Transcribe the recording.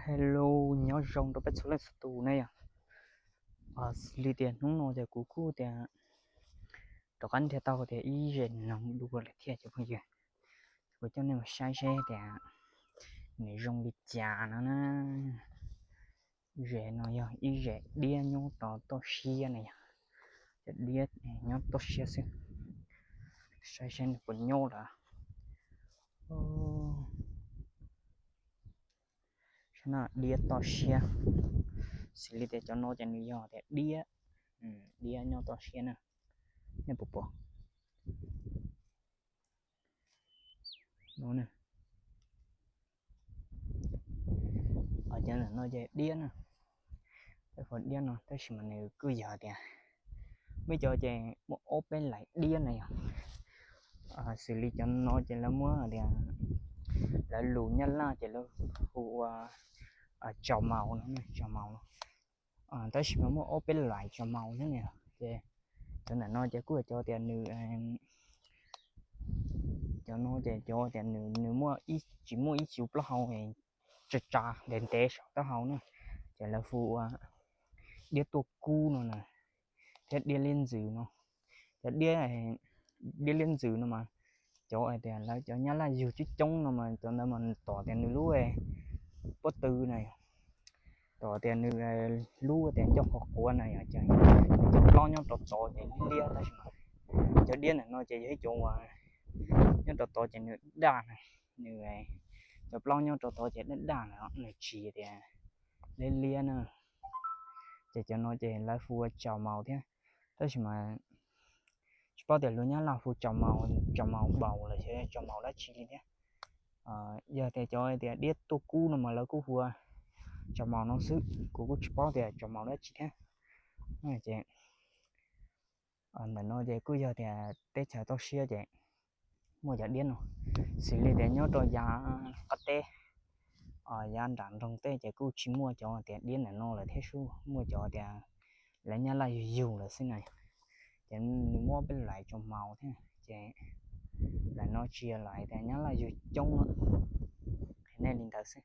Hello, nyob zoo rau peb txhua leej txhua tus ne yom. Xws li tias hnub no ces kuv kuj tias rov qab nrhiav tau tias ib zes noog dua lawm thiab cov phooj ywg. Kuv coj nej mus saib seb tias nws zoo li cas no na. Zes no yog ib zes diab nyob rau toj siab na yom. Cov diab nyob toj siab xwb. Saib seb nws puas nyob lawm. Saib no, diab toj siab. Xws li tias cov no ces nws yog tias diab, diab nyob toj siab na. Nej puas pom? Cov ntawm no ces diab na. Peb pom diab no tab sis mas nws kuj yog tias muaj cov ces muaj ob peb lais diab na yom. Xws li cov no ces lawv muab tias, lawv lus Nyab Laj ces lawv hu ua tsau maus no, tsau maus no. Tab sis mas muaj ob peb lais tsau maus thiab na. Ces cov ntawm no ces kuj yog cov tias nws, cov no ces cov tias nws, nws muaj, tsis muaj ib co plaub hau tsa tsa ntev ntev saum taub hau na, ces lawv hu ua diab tuaj kub no na, thiab diab liab ntxwv no. Cov diab, diab liab ntxwv no mas cov hais tias lawv cov Nyab Laj yug coob coob no mas cov ntawd mas tom tias nws lub pob tw na yom, tom tias nws lub tias ncauj qhov quav na yom, ces nws cov plaub nyob rau tod ces liab liab tab sis mas cov diab ntawm no ces yog ib co uas nyob rau tod ces nws daj na, nws cov plaub nyob rau tod ces daj daj na, nws tsis tias liab liab na. Ces cov no ces lawv hu ua tsau maus thiab, tab sis mas tsis paub tias lus Nyab Laj hu tsau maus, tsau maus npaum los sis tsau maus dab tsi li thiab. Yog tias cov tias diab tuaj kub no mas lawv kuj hu ua tsau maus no xwb, kuv kuj tsis paub tias tsau maus dab tsi thiab. Ces ntawm no ces kuj yog tias teb chaws toj siab ces muaj cov diab no. Xws li tias nyob rau yav qab teb, yav nram nroog tej ces kuj tsis muaj cov tias diab ntawm no lawm thiab sub, muaj cov tias lawv Nyab Laj yug yug lawm xwb na. Ces nws muaj peb lais tsau maus thiab ces lais no tsis yog lais tias Nyab Laj yug coob, qhia nej li ntawd xwb.